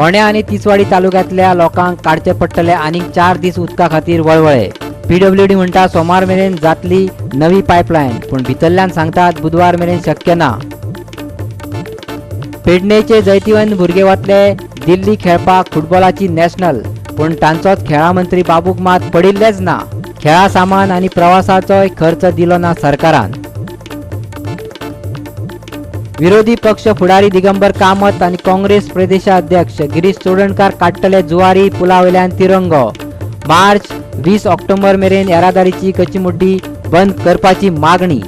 फोंड्या आनी तिसवाडी तालुक्यांतल्या लोकांक काडचे पडटले आनीक 4 दीस उदका खातीर वळवळे. पीडब्ल्यूडी म्हणटा सोमार मेरेन जातली नवी पायपलायन, पूण भितरल्यान सांगतात बुधवार मेरेन शक्य ना. पेडणेचे जैतिवंत भुरगे वतले दिल्ली खेळपाक फुटबॉलाची नॅशनल, पूण तांचोच खेळा मंत्री बाबूक मात पडिल्लेच ना. खेळा सामान आनी प्रवासाचोय खर्च दिलो ना सरकारान. विरोधी पक्ष फुडारी दिगंबर कामत आनी काँग्रेस प्रदेशाध्यक्ष गिरीश चोडणकार काडटले जुवारी पुलावयल्यान तिरंगो. मार्च 20 ऑक्टोबर मेरेन येरादारीची कच्चीमुड्डी बंद करपाची मागणी.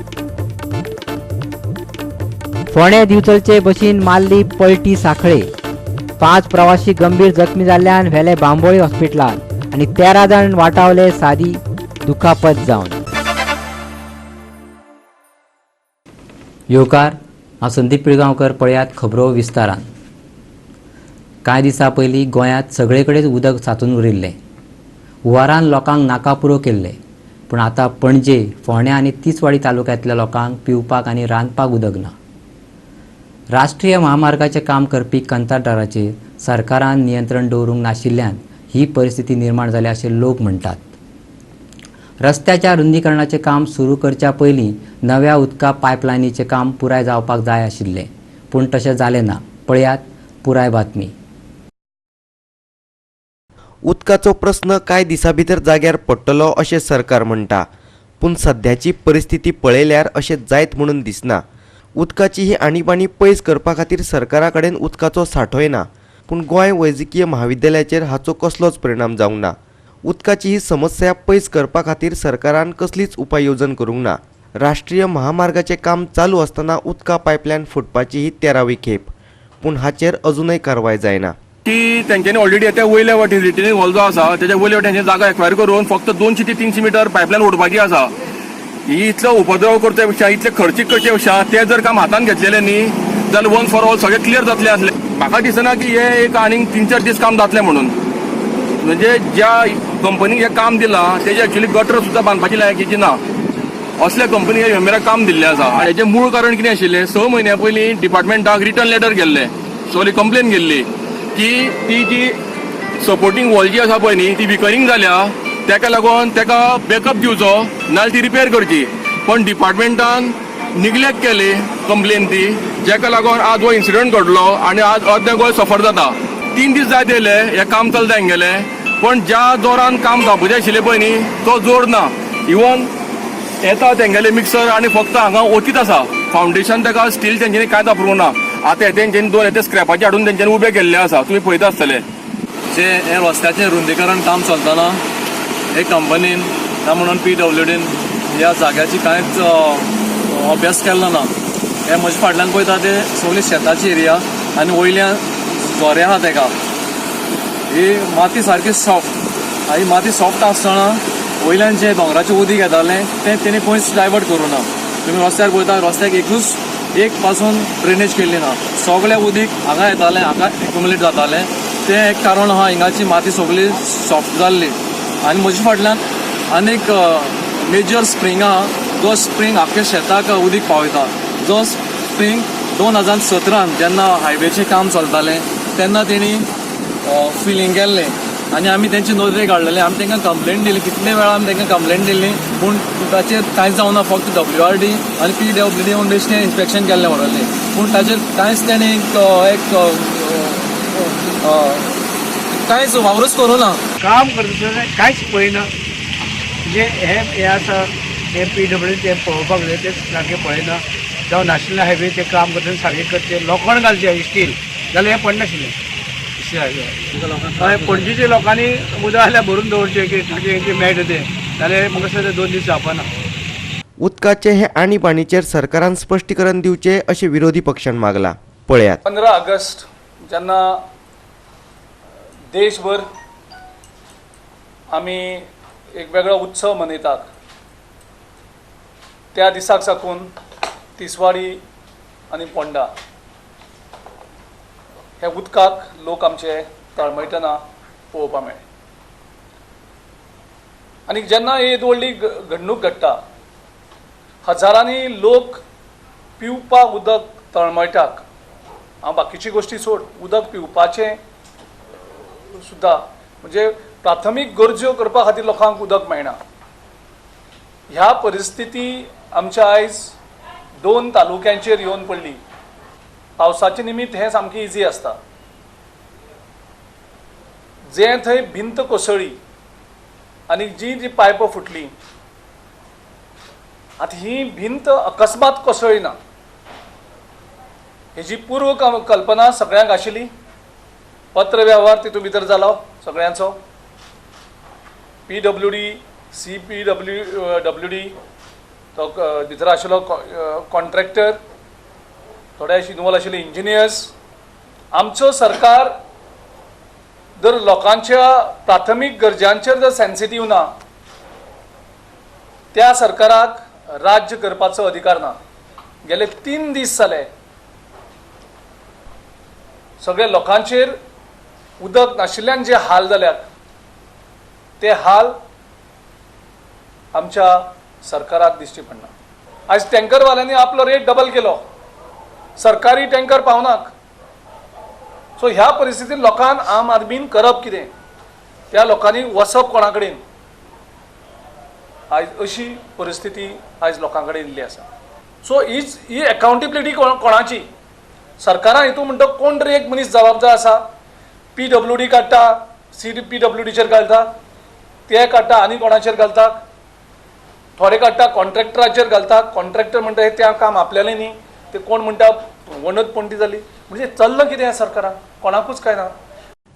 फोंडें दिवचलचे बशीन मारली पलटी साखळे. 5 प्रवासी गंभीर जखमी जाल्ल्यान व्हेले बांबोळी हॉस्पिटलांत आनी 13 जाण वाटावले सादी दुखापत जावन. येवकार, हांव संदीप पिळगांवकर. पळयात खबरो विस्तारान. कांय दिसां पयलीं गोंयांत सगळे कडेन उदक सांचून उरिल्लें. हुंवारान लोकांक नाकापुरो केल्लें, पूण आतां पणजे, फोंड्या आनी तिसवाडी तालुक्यांतल्या लोकांक पिवपाक आनी रांदपाक उदक ना. राष्ट्रीय महामार्गाचें काम करपी कंत्राटदाराचेर सरकारान नियंत्रण दवरूंक नाशिल्ल्यान ही परिस्थिती निर्माण जाल्या अशें लोक म्हणटात. रस्त्याच्या रुंदीकरणाचें काम सुरू करच्या पयलीं नव्या उदका पायपलायनीचें काम पुराय जावपाक जाय आशिल्लें, पूण तशें जालें ना. पळयात पुराय बातमी. उदकाचो प्रस्न कांय दिसां भितर जाग्यार पडटलो अशें सरकार म्हणटा, पूण सद्याची परिस्थिती पळयल्यार अशें जायत म्हणून दिसना. उदकाची ही आणीबाणी पयस करपा खातीर सरकारा कडेन उदकाचो सांठोय ना, पूण गोंय वैजकीय म्हाविद्यालयाचेर हाचो कसलोच परिणाम जावंक ना. उदकाची ही समस्या पयस करपा खातीर सरकारान कसलीच उपाय येवजण करूंक ना. राष्ट्रीय महामार्गाचें काम चालू आसतना उदका पायपलायन फुटपाची ही 13वी खेप, पूण हाचेर अजूनय कारवाय जायना. की तेंच्यांनी ऑलरेडी त्या वयल्या वाटेन रिटेनिंग वॉल जो आसा त्याच्या वयल्या वाटेन जागा एक्वायर करून फक्त 200 ते 300 मिटर पायपलायन ओडपाची आसा. ही इतलो उपद्रव करच्या पेक्षा, इतले खर्चीक करच्या पेक्षा ते जर काम हातान घेतलेले न्ही जाल्यार वन्स फॉर ऑल सगळें क्लियर जातलें आसलें. म्हाका दिसना की हे एक आनीक 3-4 दीस काम जातलें म्हणून. म्हणजे ज्या कंपनीक हें काम दिलां तेजे एक्चुअली गटर सुद्दां बांदपाची लायकीची ना, असल्या कंपनीक हेमेराक काम दिल्लें आसा. आनी हेजें मूळ कारण कितें आशिल्लें, 6 म्हयन्या पयलीं डिपार्टमेंटाक रिटर्न लेटर गेल्लें, सगळी कंप्लेन गेल्ली की ती जी सपोर्टींग वॉल जी आसा पळय न्ही ती विकनिंग जाल्या, तेका लागून तेका बॅकअप दिवचो नाजाल्यार ती रिपेर करची. पण डिपार्टमेंटान निग्लेक्ट केली कंप्लेन ती, जेका लागून आज हो इन्सिडंट घडलो आनी आज अर्दें गोंय सफर जाता. 3 दीस जायत येयले हें काम चलता हेंगेलें, पण ज्या जोरान काम जावपाचें आशिल्लें पळय न्ही तो जोर ना. इवन येता तेंगेले मिक्सर आनी फक्त हांगा ओतीत आसा. फावंडेशन तेका स्टील तेंच्यांनी कांयच वापरूंक ना. आतां हे तेंच्यांनी 2 हे स्क्रॅपाचे हाडून तेंच्यांनी उबे केल्ले आसा, तुमी पळयता आसतले. जे हे रस्त्याचें रुंदीकरण काम चलतना हे कंपनीन ना म्हणून पीडब्ल्यूडीन ह्या जाग्याची कांयच अभ्यास केल्लो ना. हे म्हज्या फाटल्यान पळयता ते सगळी शेताची एरिया आनी वयल्यान झोरे आहा. तेका ही माती सारकी सॉफ्ट, ही माती सॉफ्ट आसतना वयल्यान जें दोंगराचें उदीक येतालें तें तेणी खंयच डायवर्ट करूं ना. तुमी रस्त्यार पळयता, रस्त्याक एक पासून ड्रेनेज केल्ली ना. सगळें उदीक हांगा येतालें, हांगा एक्युमुलेट जातालें. तें एक कारण आहा हिंगाची माती सगळी सॉफ्ट जाल्ली. आनी म्हज्या फाटल्यान आनीक मेजर स्प्रींग आहा, जो स्प्रींग आख्ख्या शेताक उदीक पावयता. जो स्प्रींग 2017 जेन्ना हायवेचें काम चलतालें तेन्ना तेणी फिलींग केल्लें आनी आमी तेंची नदरेक हाडलेलें. आमी तांकां कंप्लेन दिली, कितले वेळा आमी तांकां कंप्लेन दिल्ली, पूण ताचेर कांयच जावना. फक्त WRD आनी PWD येवन बेश्टें इन्स्पेक्शन केल्लें व्हडलें, पूण ताचेर कांयच तेणी एक कांयच वावरूच करूं ना. काम करता कांयच पळयना. म्हणजे हे हे आसा हे PW ते पळोवपाक जाय, ते सारकें पळयना. जावं नॅशनल हायवे ते काम करतना सारकें करचें, लोखण घालचें स्टील जाल्यार हें पडनाशिल्लें. हय, पणजेच्या लोकांनी उदक जाल्यार भरून दवरचें की टाकयें मेळटा तें, जाल्यार म्हाका दिसता 2 दीस जावपाना. उदकाचे हे आणीबाणीचेर सरकारान स्पश्टीकरण दिवचें अशें विरोधी पक्षान मागलां. पळयात. 15 ऑगस्ट जेन्ना देशभर आमी एक वेगळो उत्सव मनयतात त्या दिसाक साकून तिसवाडी आनी पोंडा हे उदकाक लोक आमचे तळमळटना पळोवपाक मेळ्ळे. आनी जेन्ना ही व्हडली घडणूक घडटा, हजारांनी लोक पिवपाक उदक तळमळटात. हांव बाकीची गोश्टी सोड, उदक पिवपाचें सुद्दां म्हणजे प्राथमीक गरज्यो करपा खातीर लोकांक उदक मेळना. ह्या परिस्थिती आमच्या आयज 2 तालुक्यांचेर येवन पडली. पावसाचे निमित्त हें सामकें इजी आसता. जें थंय भिंत कोसळ्ळी आनी जी जी पायपां फुटली, आतां ही भिंत अकस्मात कोसळ्ळी ना, हेजी पूर्व कल्पना सगळ्यांक आशिल्ली. पत्र वेव्हार तितूंत भितर जालो सगळ्यांचो. PWD, CPWD, तो भितर आशिल्लो कॉन्ट्रॅक्टर, थोडे इनवॉल्व आशिल्ले इंजिनियर्स. आमचो सरकार जर लोकांच्या प्राथमीक गरजांचेर जर सेन्सिटीव ना, त्या सरकाराक राज्य करपाचो अधिकार ना. गेले 3 दीस जाले सगळे लोकांचेर उदक नाशिल्ल्यान जे हाल जाल्यात ते हाल आमच्या सरकाराक दिश्टी पडना. आयज टँकरवाल्यांनी आपलो रेट डबल केलो, सरकारी टँकर पावनाक. सो ह्या परिस्थितीन लोकांक आम आदमीन करप कितें, त्या लोकांनी वचप कोणा कडेन, आयज अशी परिस्थिती आयज लोकां कडेन येयल्ली आसा. सो ही एकाउंटेबिलिटी कोणाची? सरकारान हितून म्हणटा कोण तरी एक मनीस जबाबदार आसा. PWD काडटा, CPWDचेर घालता, ते काडटा आनी कोणाचेर घालता, थोडे काडटा कॉन्ट्रॅक्टराचेर घालता. कॉन्ट्रॅक्टर म्हणटा तें काम आपल्यालें न्ही, ते कोण म्हणटा वणत पणटी जाली. म्हणजे चल्लां कितें सरकारान, कोणाकूच काय ना.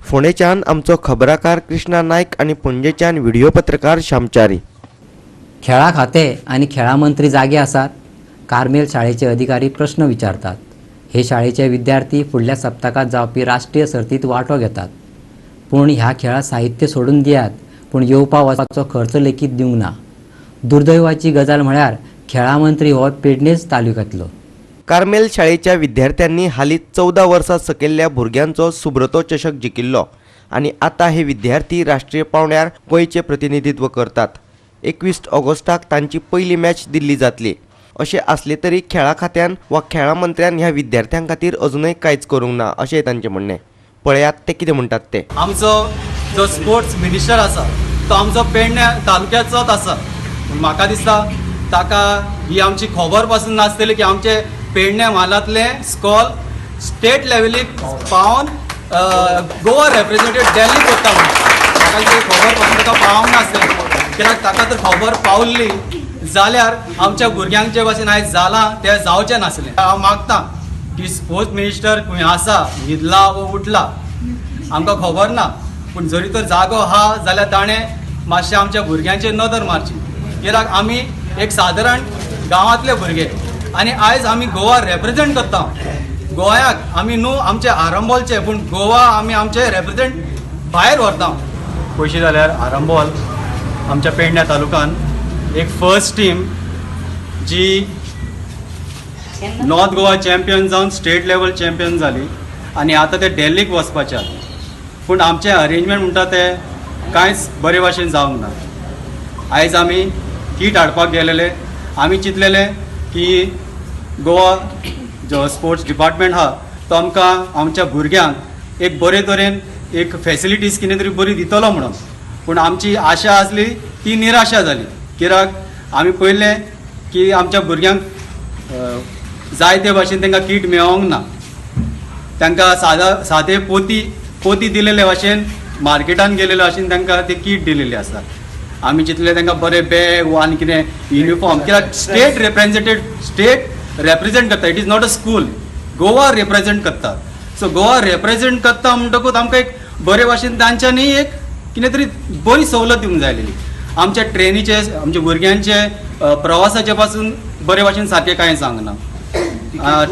फोंडेच्यान आमचो खबराकार कृष्णा नायक आनी पणजेच्यान व्हिडिओ पत्रकार श्यामचारी. खेळा खाते आनी खेळा मंत्री जागे आसात. कार्मेल शाळेचे अधिकारी प्रश्न विचारतात. हे शाळेचे विद्यार्थी फुडल्या सप्तकांत जावपी राष्ट्रीय सर्तींत वांटो घेतात. पूण ह्या खेळां साहित्य सोडून दियात, पूण येवपा वचपाचो खर्च लेगीत दिवंक ना. दुर्दैवाची गजाल म्हळ्यार खेळा मंत्री हो पेडणेच तालुक्यांतलो. कार्मेल शाळेच्या विद्यार्थ्यांनी हालींच 14 वर्सां सकयल्ल्या भुरग्यांचो सुब्रतो चषक जिखिल्लो आनी आतां हे विद्यार्थी राष्ट्रीय पांवड्यार गोंयचें प्रतिनिधित्व करतात. 21 ऑगस्टाक तांची पयली मॅच दिल्ली जातली. अशें आसलें तरी खेळा खात्यान वा खेळा मंत्र्यान ह्या विद्यार्थ्यां खातीर अजुनय कांयच करूंक ना अशें तांचें म्हणणें. पळयात ते कितें म्हणटात ते. आमचो जो स्पोर्ट्स मिनिस्टर आसा तो आमचो पेडण्या तालुक्याचोच आसा. म्हाका दिसता ताका ही आमची खबर पासून नासतली की आमचे पेडण्या म्हालांतलें स्कॉल स्टेट लेवलीक पावन गोवा रेप्रेजेंटेड दिल्ली करता म्हणून म्हाका ती खबर पासून ताका पावंक नासतली. कित्याक ताका तर खबर पावल्ली जाल्यार आमच्या भुरग्यांक जे भाशेन आयज जालां तें जावचें नासलें. हांव मागता की स्पोर्ट्स मिनिस्टर खंय आसा, न्हिदला वो उठला आमकां खबर ना, पूण जरी तर जागो आहा जाल्यार ताणें मातशें आमच्या भुरग्यांचेर नदर मारची. कित्याक आमी एक सादारण गांवांतले भुरगे आनी आयज आमी गोवा रेप्रेजेंट करता. गोंयाक आमी न्हू आमचे आरंबोलचे, पूण गोवा आमी आमचे रेप्रेजेंट भायर व्हरता. पयशे जाल्यार आरंबोल आमच्या पेडण्या तालुकान एक फर्स्ट टीम जी नॉर्थ गोवा चॅम्पियन जावन स्टेट लेवल चॅम्पियन जाली आनी आतां ते दिल्लीक वचपाचे. पूण आमचें अरेंजमेंट म्हणटा तें कांयच बरे भाशेन जावंक ना. आयज आमी कीट हाडपाक गेलेले, आमी चिंतलेले की गोवा जो स्पोर्ट्स डिपार्टमेंट आहा तो आमकां आमच्या भुरग्यांक एक बरे तरेन एक फेसिलिटीज कितें तरी बरी दितलो म्हणून, पूण आमची आशा आसली ती निराशा जाली. कित्याक आमी पळयलें की आमच्या भुरग्यांक जाय ते भाशेन तांकां कीट मेळोंक ना. तांकां सादे पोती दिलेले भाशेन मार्केटान गेलेले भाशेन तांकां ते कीट दिलेले आसा. आमी चिंतले तांकां बरे बॅग वा आनी कितें युनिफॉर्म, कित्याक स्टेट रेप्रेजेंट करता. It is not a school, Goa represent करता. सो गोवा रेप्रेजेंट करता म्हणटकूच आमकां एक बरे भाशेन तांच्यांनी एक कितें तरी बरी सवलत दिवंक जाय आसलेली. आमच्या ट्रेनीचे, आमच्या भुरग्यांचे प्रवासाचे पासून बरे भाशेन सारकें कांय सांगना,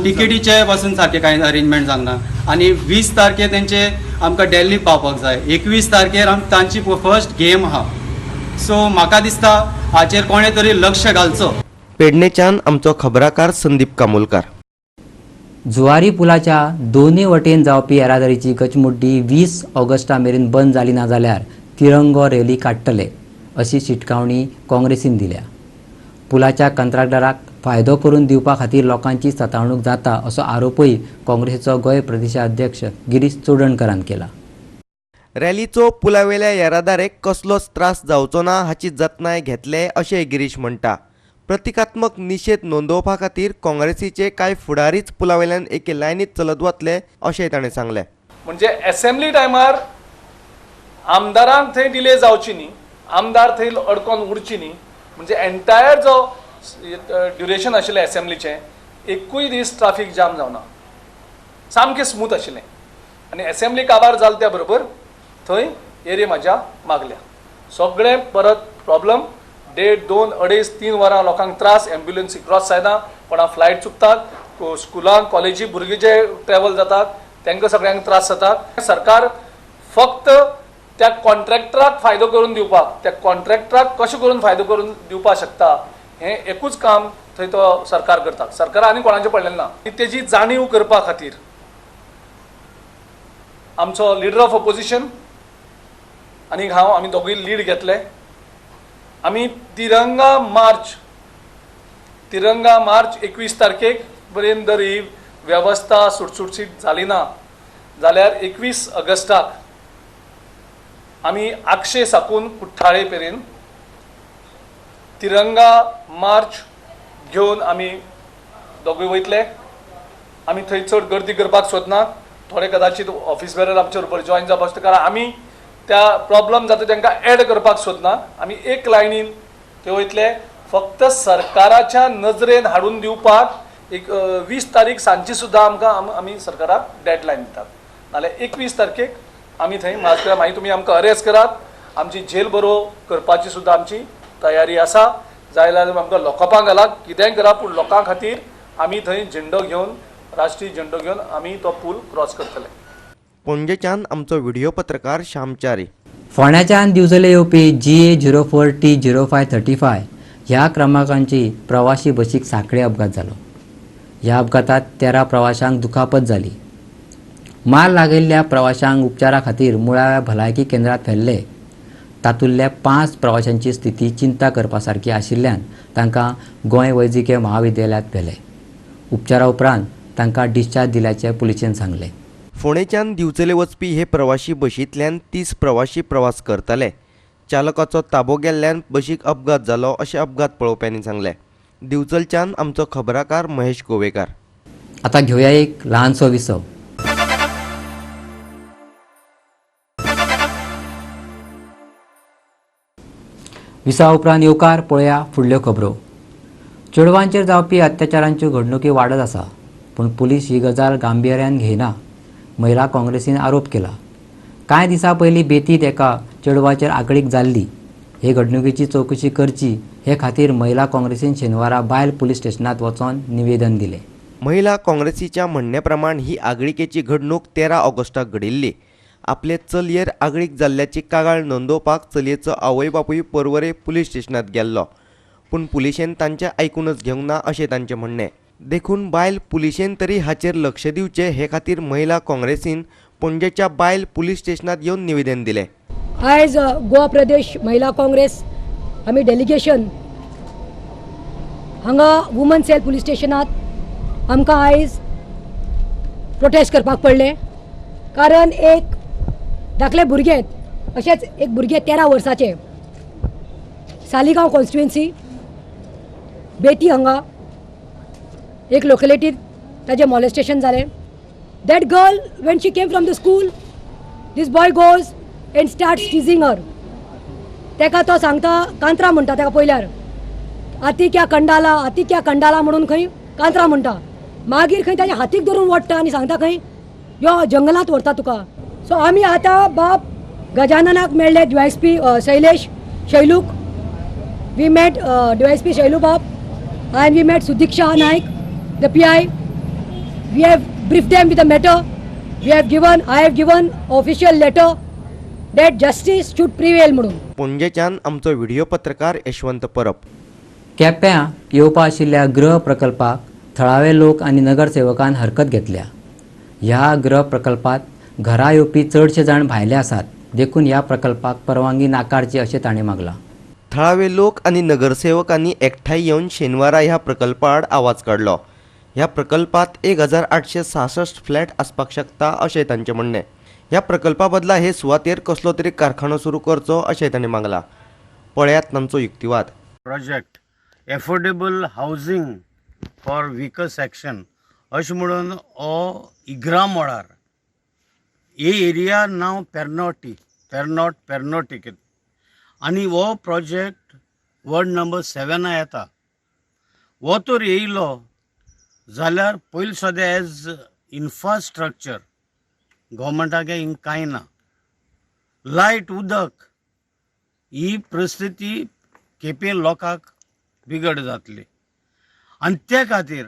टिकेटीचे पासून सारकें कांय अरेंजमेंट सांगना. आनी 20 तारखेर तेंचे आमकां दिल्ली पावपाक जाय, 21 तारखेर तांची फर्स्ट गेम आहा. सो म्हाका दिसता हाचेर कोणें तरी लक्ष घालचो. पेडणेच्यान आमचो खबराकार संदीप कामोलकार. जुवारी पुलाच्या दोनूय वटेन जावपी येरादारीची गचमुड्डी 20 ऑगस्टा मेरेन बंद जाली ना जाल्यार तिरंगो रॅली काडटले अशी शिटकावणी काँग्रेसीन दिल्या. पुलाच्या कंत्राटदाराक फायदो करून दिवपा खातीर लोकांची सतावणूक जाता असो आरोपय काँग्रेसीचो गोंय प्रदेशाध्यक्ष गिरीश चोडणकरान केला. रॅलीचो पुलावेल्या येरादारेक कसलोच त्रास जावचो ना हाची जतनाय घेतले अशें गिरीश म्हणटा. प्रतिकात्मक निशेध नोंदोवपा खातीर काँग्रेसीचे कांय फुडारीच पुलावेल्यान एके लायनीत चलत वतले अशें ताणें सांगलें. म्हणजे एसेंब्ली टायमार आमदारांक थंय डिले जावची न्ही, आमदार थंय अडकोन उरची न्ही, म्हणजे एन्टायर जो ड्युरेशन आशिल्लें एसेंब्लीचें एकूय दीस ट्राफीक जाम जावना, सामकें स्मूथ आशिल्लें. आनी एसेंब्ली काबार जाल त्या बरोबर थंय एरिया म्हाज्या मागल्या सगळें परत प्रॉब्लम. 1.5, 2, 2.5, 3 वरां लोकांक त्रास, एम्ब्युलन्सी क्रॉस जायना, कोणा फ्लायट चुकतात, स्कुलांक कॉलेजी भुरगीं जे ट्रॅवल जातात तांकां सगळ्यांक त्रास जातात. सरकार फक्त त्या कॉन्ट्रॅक्टराक फायदो करून दिवपाक, त्या कॉन्ट्रॅक्टराक कशें करून फायदो करून दिवपाक शकता हें एकूच काम थंय तो सरकार करता. सरकार आनी कोणाचें पडलें ना. तेजी जाणीव करपा खातीर आमचो लिडर ऑफ ऑपोजिशन आनी हांव आमी दोगूय लीड घेतले. आमी तिरंगा मार्च 21 तारखेक पर्यंत जर ही वेवस्था सुटसुटशीत जाली ना जाल्यार 21 ऑगस्टाक आमी आगशे साकून कुठ्ठाळे मेरेन तिरंगा मार्च घेवन आमी दोगूय वयतले. आमी थंय चड गर्दी करपाक सोदना, थोडे कदाचित ऑफिस बेरर आमचे बरोबर जॉयन जावपाक शकता, कारण आमी त्या प्रॉब्लम जाता तांकां एड करपाक सोदना. आमी एक लायनीन ते वयतले, फक्त सरकाराच्या नजरेन हाडून दिवपाक एक 20 तारीख सांजची सुद्दां आमकां आमी सरकाराक डेडलायन दितात, नाल्यार 21 तारखेक आमी थंय मार्च करात. मागीर तुमी आमकां अरेस्ट करात, आमची जेल भरो करपाची सुद्दां आमची तयारी आसा. जाय जाल्यार आमकां लॉकअपां घालात, कितेंय करा, पूण लोकां खातीर आमी थंय झेंडो घेवन, राष्ट्रीय झेंडो घेवन आमी तो पूल क्रॉस करतले. पणजेच्यान आमचो व्हिडिओ पत्रकार श्यामचारी. फोंड्याच्यान दिवचले येवपी GA 04 T 0535 ह्या क्रमांकांची प्रवाशी बशीक सांखळे अपघात जालो. ह्या अपघातात 13 प्रवाशांक दुखापत जाली. मार लागिल्ल्या प्रवाशांक उपचारा खातीर मुळाव्या भलायकी केंद्रात व्हेल्ले. तातूंतल्या 5 प्रवाशांची स्थिती चिंता करपा सारकी आशिल्ल्यान तांकां गोंय वैजकीय महाविद्यालयांत व्हेले. उपचारा उपरांत तांकां डिस्चार्ज दिल्याचें पुलिशेन सांगलें. फोंडेच्यान दिवचले वचपी हे प्रवाशी बशींतल्यान 30 प्रवाशी प्रवास करताले. चालकाचो ताबो गेल्ल्यान बशीक अपघात जालो अशें अपघात पळोवप्यांनी सांगलें. दिवचलच्यान आमचो खबराकार महेश गोवेकार. आतां घेवया एक ल्हानसो विसव. विसवा उपरांत येवकार पळया फुडल्यो खबरो. चेडवांचेर जावपी अत्याचारांच्यो घडणुकी वाडत आसा, पूण पुलीस ही गजाल गांभिर्यान घेयना, महिला काँग्रेसीन आरोप केला. कांय दिसां पयलीं बेतीत एका चेडवाचेर आगळीक जाल्ली. हे घडणुकेची चवकशी करची हे खातीर महिला काँग्रेसीन शेनवारा बायल पुलीस स्टेशनांत वचोन निवेदन दिलें. महिला काँग्रेसीच्या म्हणण्या प्रमाण ही आगळिकेची घडणूक 13 ऑगस्टाक घडिल्ली. आपले चलयेर आगळीक जाल्ल्याची कागाळ नोंदोवपाक चलयेचो आवय बापूय पर्वरे पुलीस स्टेशनांत गेल्लो, पूण पुलिशेन तांचें आयकूनच घेवंक ना अशें तांचें म्हणणें. देखून बायल पुलिशेन तरी हाचेर लक्ष दिवचें हे खातीर महिला काँग्रेसीन पणजेच्या बायल पुलीस स्टेशनांत येवन निवेदन दिलें. आयज गोवा प्रदेश महिला काँग्रेस आमी डेलिगेशन हांगा वुमन सेल पुलीस स्टेशनांत आमकां आयज प्रोटेस्ट करपाक पडलें, कारण एक धाकले भुरगें, अशेंच एक भुरगें 13 वर्साचें, सालिगांव कॉन्स्टिट्युएन्सी बेती हांगा एक लोकेलिटीत ताजें मॉलेस्टेशन जालें. That girl when she came from the school, this boy goes and starts teasing her. ताका तो सांगता, कांतरा म्हणटा ताका पयल्यार, आती क्या कंडाला, आती क्या कंडाला म्हणून खंय कांतरा म्हणटा. मागीर खंय ताच्या हातीक धरून ओडटा आनी सांगता खंय यो जंगलांत व्हरता तुका. सो आमी आतां बाब गजाननाक मेळ्ळे, DYSP Shailesh शैलूक we met, DYSP Shailu बाब, and we met Sudiksha Naik the PI. We have briefed them with the matter. We have given, I have given official letter that justice should prevail म्हणून. पणजेच्यान आमचो video पत्रकार यशवंत परब. केप्यां येवपा आशिल्ल्या गृह प्रकल्पाक थळावे लोक आनी नगरसेवकान हरकत घेतल्या. ह्या गृह प्रकल्पात घरा येवपी चडशे जाण भायले आसात, देखून ह्या प्रकल्पाक परवानगी नाकारची अशें ताणें मागलां. थळावे लोक आनी नगरसेवकांनी एकठांय येवन शेनवारा ह्या प्रकल्पा आड आवाज काडलो. ह्या प्रकल्पात 1866 फ्लॅट आसपाक शकता अशें तांचें म्हणणें. ह्या प्रकल्पा बदला हे सुवातेर कसलो तरी कारखानो सुरू करचो अशें तांणी मागलां. पळयात तांचो युक्तिवाद. Project affordable housing for weaker section अशें म्हणून हो इग्रा मळार ही एरिया नांव पेरनोटी पेरनोट पेरनोटी कितें आनी हो प्रोजेक्ट वॉर्ड नंबर 7 येता. हो तर येयलो जाल्यार पयलीं सद्या एज इन्फ्रास्ट्रक्चर गव्हर्मेंटाक हिंग कांय ना. लायट उदक ही परिस्थिती केपें लोकांक बिगड जातली आनी ते खातीर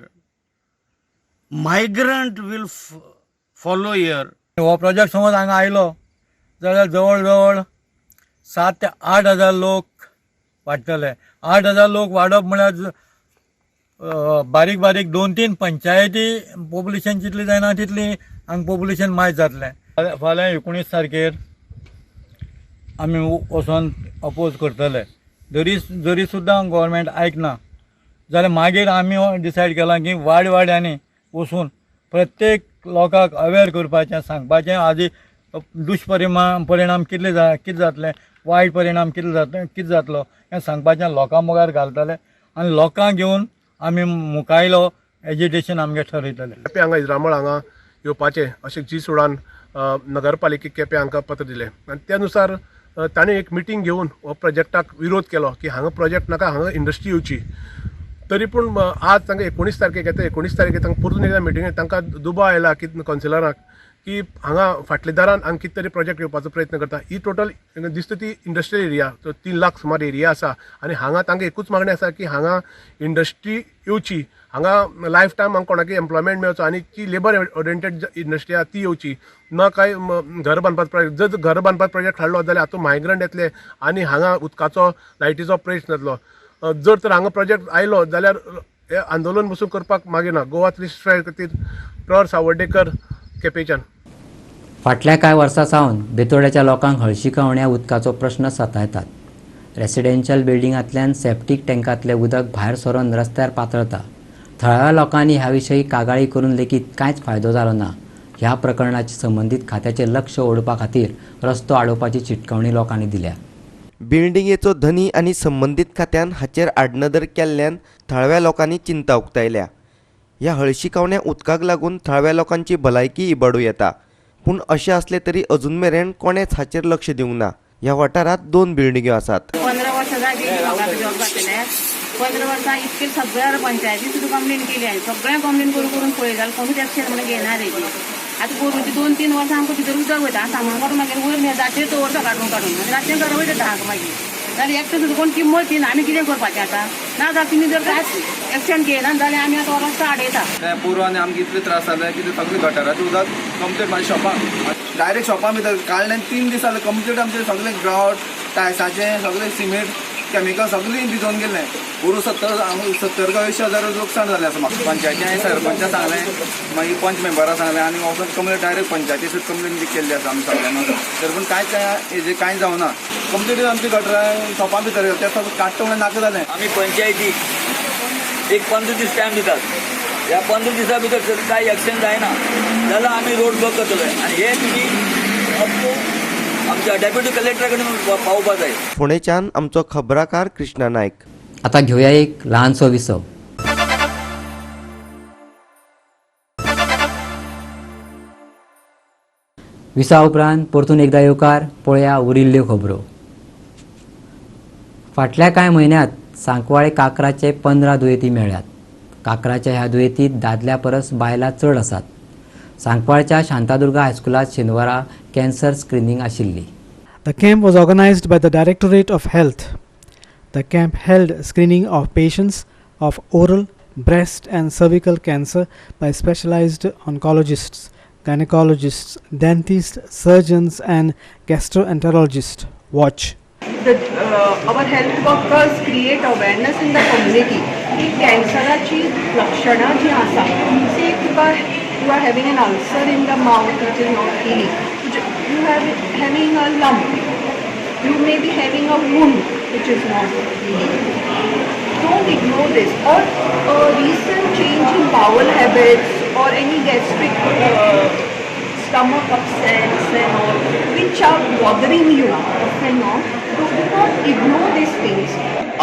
मायग्रंट will follow here. हो प्रोजेक्ट समज हांगा आयलो जाल्यार जवळ जवळ 7 ते 8 हजार लोक वाडटले. 8 हजार लोक वाडप म्हळ्यार बारीक बारीक 2-3 पंचायती पॉप्युलेशन जितली जायना तितली हांगा पॉप्युलेशन मायज जातलें. फाल्यां 19 तारखेर आमी वचोन अपोज करतले. जरी जरी सुद्दां गव्हर्मेंट आयकना जाल्यार मागीर आमी डिसायड केलां की वाड वाड्यांनी वचून प्रत्येक लोकांक अवेर करपाचें, सांगपाचें आदी दुश्परिणाम परिणाम कितले जा कितें जातले, वायट परिणाम कितले जातले, कितें जातलो हें सांगपाचें लोकां मुखार घालतले आनी लोकांक घेवन आमी मुखायलो एजिटेशन आमगें ठरयतले. केपें हांगा इजरामळ हांगा येवपाचें अशें जी सोडान नगरपालिकेक केपें हांकां पत्र दिलें आनी त्या नुसार ताणें एक मिटींग घेवन हो प्रोजेक्टाक विरोध केलो की हांगा प्रोजेक्ट नाका, हांगा इंडस्ट्री येवची. तरी पूण आज तांकां 19 तारखेक येता, 19 तारखेक तांकां परतून एकदां मिटिंगेक तांकां दुबाव आयला की कावन्सिलरांक की हांगा फाटल्या दारान हांगा कितें तरी प्रोजेक्ट येवपाचो प्रयत्न करता. ही टोटल दिसता ती इंडस्ट्रियल एरिया, 3 लाख सुमार एरिया आसा आनी हांगा तांकां एकूच मागणी आसा की हांगा इंडस्ट्री येवची, हांगा लायफ टायम हांगा कोणाकय एम्प्लॉयमेंट मेळचो आनी ती लेबर ओरिएंटेड इंडस्ट्री आसा ती येवची, ना काय घर बांदपाचो प्रोजेक्ट. जर घर बांदपाचो प्रोजेक्ट हाडलो जाल्यार हातूंत मायग्रंट येतले आनी हांगा उदकाचो लायटीचो प्रश्न येतलो. जर तर हांगा प्रोजेक्ट आयलो जाल्यार हें आंदोलन पसून करपाक मागीर ना. गोवा 365 खातीर प्रवर सावर्डेकर, केपेंच्यान. फाटल्या कांय वर्सां सावन बेतोड्याच्या लोकांक हळशिकावण्या उदकाचो प्रश्न सतायतात. रेसिडेन्शियल बिल्डिंगांतल्यान सेप्टीक टँकांतलें उदक भायर सरून रस्त्यार पातळता. थळाव्या लोकांनी ह्या विशीं कागाळी करून लेगीत कांयच फायदो जालो ना. ह्या प्रकरणाची संबंदीत खात्याचें लक्ष ओडपा खातीर रस्तो आडोवपाची चिटकावणी लोकांनी दिल्या. बिल्डिंगेचो धनी आनी संबंदीत खात्यान हाचेर आडनदर केल्ल्यान थळाव्या लोकांनी चिंता उक्तायल्या. ह्या हळशिकावण्या उदकाक लागून थळाव्या लोकांची भलायकी इबाडूं येता. पूण अशें आसलें तरी अजून मेरेन कोणेच हाचेर लक्ष दिवंक ना. ह्या वाठारांत 2 बिल्डिंग्यो आसात. 15 वर्सां जाली म्हाका जॉब घातले. 15 वर्सां इतके सगळ्या पंचायती सुद्दां कंप्लेन केली हांवें. सगळ्यांक कंप्लेन करून करून पळयली जाल्यार कोणूच एक्शन म्हणून घेयना रे ती. आतां पोरूंची 2-3 वर्सां आमकां भितर उदक वयता. सामान काडून मागीर वयर रातचें दवरता काडून काडून आनी रातचें घरा वयता 10क मागीर. जाल्यार एकटें सुद्दां कोण किंमत दिना. आमी कितें करपाचें आतां? ना जाल्यार तुमी जर कांयच एक्शन घेयना जाल्यार आमी आतां रस्तो आडयता. तें पुरवान आमकां इतले त्रास जाले की ते सगळे गटाराचें उदक कंप्लीट म्हाज्या शॉपाक, डायरेक्ट शॉपा भितर काडल्यान 3 दीस जाले कंप्लीट आमचें सगळें ग्रावट, टायल्साचें सगळें सिमेंट, केमिकल सगळें भिजोवन गेल्लें. पोरू 70 का 80 हजार लुकसाण जालें आसा म्हाका. पंचायती हांवें सरपंचा सांगलें, मागीर पंच मेंबरां सांगलें आनी वचून कंप्लेन डायरेक्ट पंचायती सुद्दां कंप्लेन बी केल्ली आसा आमी सगळ्यांनी. तरी पूण कांयच हेजें कांय जावना. कंप्लीट आमची गटरां शॉपा भितर गेलें, तें सगळें काडटा म्हणल्यार नाका जालें. आमी पंचायतीक एक 15 दीस टायम दितात. ह्या 15 दिसां भितर जर कांय एक्शन जायना जाल्यार आमी रोड ब्लॉक करतले आनी हे तुमी अप टू आमच्या डेप्युटी कलेक्टरा कडेन पावोवपा जाय. फोंडेच्यान आमचो खबराकार कृष्णा नायक. आता घेवया एक ल्हानसो विसव. विसा उपरांत परतून एकदा येवकार. पळया उरिल्ल्यो खबरो. फाटल्या कांय म्हयन्यांत सांकवाळे कांक्राचे 15 दुयेंती मेळ्ळ्यात. कांक्राच्या ह्या दुयेंतीत दादल्या परस बायलां चड आसात. सांकवाळच्या शांतादुर्गा हायस्कुलांत शेनवारा कॅन्सर स्क्रिनींग आशिल्ली. The camp was organized by the Directorate of Health. The camp held screening of patients of oral, breast and cervical cancer by specialized oncologists, gynecologists, dentists, surgeons and gastroenterologists. Watch. Our health workers create awareness in the community की कॅन्सराची लक्षणां जी आसा, से तुका you are having an ulcer in the mouth which is not healing, you have having a lump, you may be having a wound which is not healing. Don't ignore this. Or a recent change in bowel habits or any gastric stomach upsets and all which are bothering you off and on, do not ignore these things.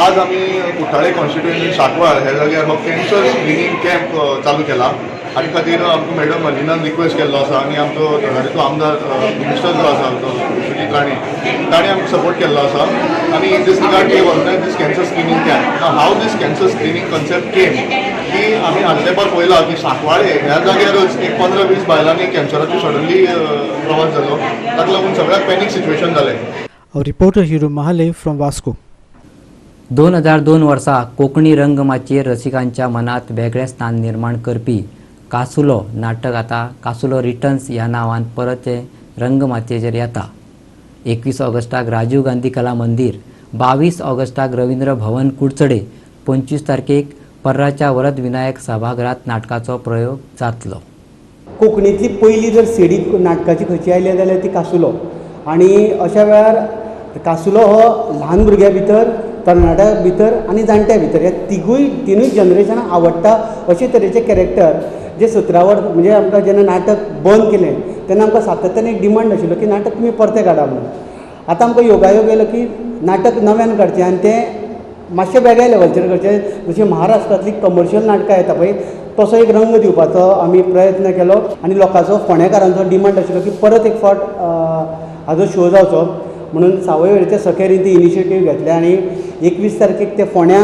आज आमी कुठ्ठाळे constituency Sancoale ह्या जाग्यार हो cancer screening camp चालू केला. हाचे खातीर आमकां मॅडम अलिनान रिक्वेस्ट केल्लो आसा आनी आमचो थंडारीचो आमदार मिनिस्टर जो आसा आमचो विश्वजीत राणे ताणें आमकां सपोर्ट केल्लो आसा आनी in this regard we organise this cancer screening camp. How this cancer screening concept came की आमी आदले पळयला की सांकवाळे ह्या जाग्यारच एक 15-20 बायलांनी कॅन्सराचो सडनली प्रवास जालो, ताका लागून सगळ्याक पॅनीक सिच्युएशन जालें. Our reporter Hiru Mahale from Vasco. 2002 वर्सा कोंकणी रंगमाचयेर रसिकांच्या मनांत वेगळें स्थान निर्माण करपी कासुलो नाटक आतां कासुलो रिटर्न्स ह्या नांवान परत रंगमाचयेचेर येता. 21 ऑगस्टाक राजीव गांधी कला मंदीर, 22 ऑगस्टाक रवींद्र भवन कुडचडे, 25 तारखेक पर्राच्या वरद विनायक सभाघरांत नाटकाचो प्रयोग जातलो. कोंकणींतली पयली जर सीडी नाटकाची खंयची आयली जाल्यार ती कासुलो. आनी अशा वेळार कासुलो हो ल्हान भुरग्यां भितर, तरणाट्या भितर आनी जाणट्या भितर ह्या तिनूय जनरेशनाक आवडटा अशे तरेचे कॅरेक्टर जे 17 वर्स म्हणजे आमकां जेन्ना नाटक बंद केलें तेन्ना आमकां सातत्यान एक डिमांड आशिल्लो की नाटक तुमी परतें काडा म्हणून. आतां आमकां योगायोग येयलो की नाटक नव्यान काडचें आनी तें मातशें वेगळ्या लेवलचेर करचें, जशी महाराष्ट्रांतली कमर्शियल नाटकां येता पळय तसो एक रंग दिवपाचो आमी प्रयत्न केलो. आनी लोकांचो फोंडेकारांचो डिमांड आशिल्लो की परत एक फावट हाजो शो जावचो म्हणून सावयवेरेच्या सखेरीन ती इनिशिएटीव घेतले आनी 21 तारखेक ते फोंड्या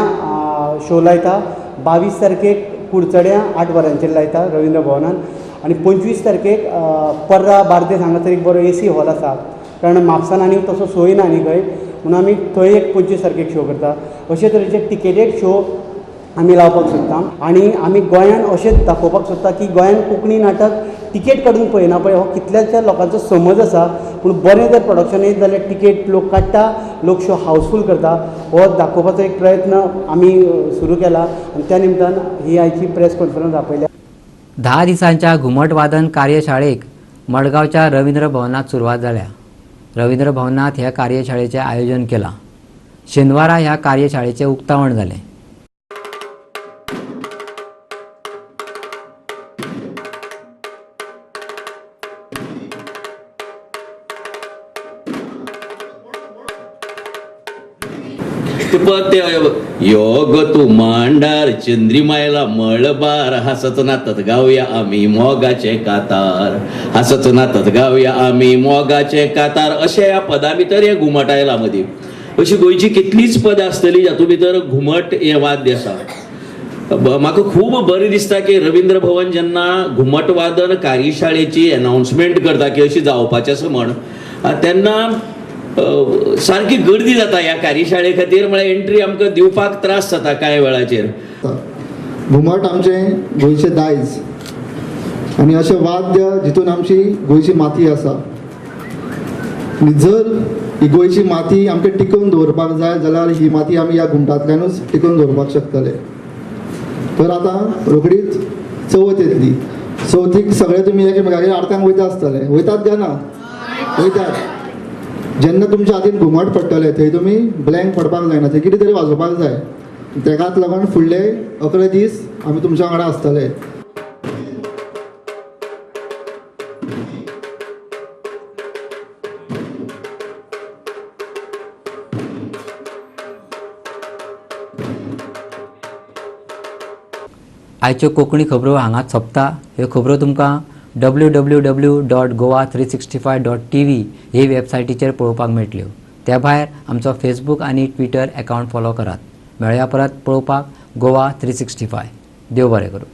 शो लायता, 22 तारखेक कुडचड्यां 8 वरांचेर लायता रवींद्र भवनान आनी 25 तारखेक पर्रा बार्देस हांगासर एक बरो AC hall आसा, कारण म्हापसान आनी तसो सोय ना न्ही खंय, म्हणून आमी थंय एक 25 तारखेक शो करता. अशे तरेचे टिकेटेड शो आमी लावपाक सोदता आनी आमी गोंयान अशें दाखोवपाक सोदता की गोंयान कोंकणी नाटक टिकेट काडून पळयना पळय, हो कितल्याच्या लोकांचो समज आसा, पूण बरें जर प्रोडक्शन येत जाल्यार टिकेट लोक काडटा, लोक शो हावसफूल करता, हो दाखोवपाचो एक प्रयत्न आमी सुरू केला आनी त्या निमतान ही आयची प्रेस कॉन्फरन्स आपयल्या. 10 दिसांच्या घुमटवादन कार्यशाळेक मडगांवच्या रवींद्र भवनांत सुरवात जाल्या. रवींद्र भवनांत ह्या कार्यशाळेचें आयोजन केलां. शेनवारा ह्या कार्यशाळेचें उक्तावण जालें. ते योग तू मांडार चंद्रिमायला मळबार हसत नातत गावया आम्ही मोगाचे कातार, हसत नातत गावया आम्ही मोगाचे कातार, अशे ह्या पदां भितर हे घुमट आयला मदीं. अशी गोंयची कितलीच पदां आसतली जातूंत भितर घुमट हें वाद्य आसा. म्हाका खूब बरें दिसता की रवींद्र भवन जेन्ना घुमट वादन कार्यशाळेची एनाउन्समेंट करता की अशी जावपाचें आसा म्हण, तेन्ना सारकी गर्दी जाता ह्या कार्यशाळे खातीर, म्हळ्यार एंट्री आमकां दिवपाक त्रास जाता कांय वेळाचेर. घुमट आमचें गोंयचें दायज आनी अशें वाद्य जितून आमची गोंयची माती आसा. आनी जर ही गोंयची माती आमकां टिकोवन दवरपाक जाय जाल्यार ही माती आमी ह्या घुमटांतल्यानूच टिकोवन दवरपाक शकतले. तर आतां रोखडीच चवथ येतली, चवथीक सगळे तुमी एकामेकागेर आरत्यांक वयता आसतले, वयतात काय ना? वयतात. जेन्ना तुमच्या हातीन घुमट पडटलें थंय तुमी ब्लँक पडपाक जायना, थंय कितें तरी वाजोवपाक जाय. तेकाच लागून फुडले 11 दीस आमी तुमच्या वांगडा आसतले. आयच्यो कोंकणी खबरो हांगाच सोंपता. ह्यो खबरो तुमकां www.goa365.tv हे वेबसायटीचेर पळोवपाक मेळटल्यो. त्या भायर आमचो फेसबूक आनी ट्विटर एकावंट फॉलो करात. मेळया परत पळोवपाक गोवा 365. देव बरें करूं.